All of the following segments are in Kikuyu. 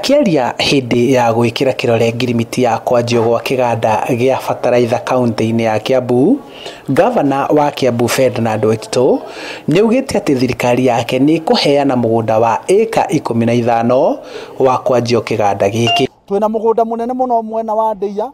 Akĩaria hĩndĩ ya gwĩkĩra kĩrore ngirimiti ya kwanjio gwa kĩganda gĩa bataraitha kaunti-inĩ ya Kiambu, Gavana wa Kiambu Ferdinand Waititu nĩaugĩte atĩ thirikari yake nĩ ĩkũheana mũgũnda wa ĩka 15 wa kwanjio kĩganda gĩkĩ. Twĩna mũgũnda mũnene mũno mwena wa Ndeiya,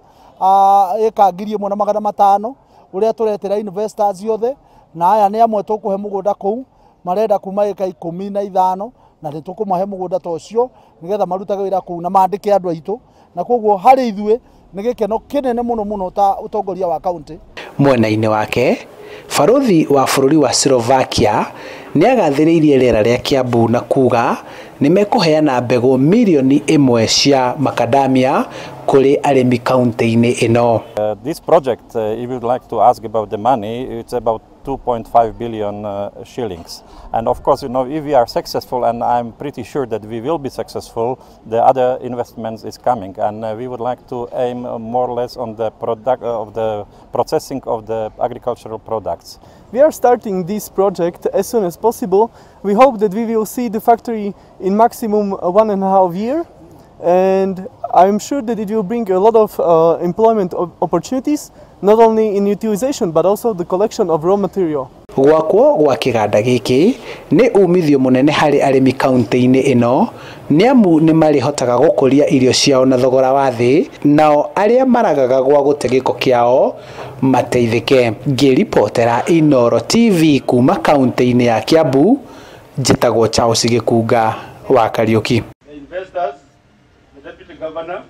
ĩka 1500, ũrĩa tũretĩra investors othe, na aya nĩ amwe tũkũhe mũgũnda kũu marenda kuma ĩka 15, na nĩ tũkũmahe mũgũnda ta ũcio nĩgetha marutage wĩra kũu na mandĩke andũ aitũ, na koguo harĩ ithuĩ nĩ gĩkeno kĩnene mũno mũno ta ũtongoria wa kaunti. Mwena-inĩ wake, barũthi wa bũrũri wa Slovakia nĩagathĩrĩirie rĩera rĩa Kiambu na kuga nĩmekũheana mbegũ mirioni 1 cia macadamia kũrĩ arĩmi kaunti-inĩ ĩno. This project, if you would like to ask about the money, it's about 2.5 billion shillings. And of course, if we are successful, and I'm pretty sure that we will be successful, the other investments is coming. And we would like to aim more or less on the product of the processing of the agricultural products. We are starting this project as soon as possible. We hope that we will see the factory in maximum 1.5 years. And I'm sure that it will bring a lot of employment opportunities, not only in utilization but also the collection of raw material. Gwakwo gwa kĩganda gĩkĩ nĩ umithio mũnene harĩ arĩmi kaunti-inĩ ĩno, nĩamu nĩ marĩhotaga gũkũria irio ciao na thogora wa thĩ, nao arĩa maragaga gwa gũte gĩko kĩao mateithĩke. Ngĩribotera Inooro TV kuma kaunti-inĩ ya Kiambu, njĩtagwo Charles Gĩkunga wa Kariũki. The investors, the deputy governor,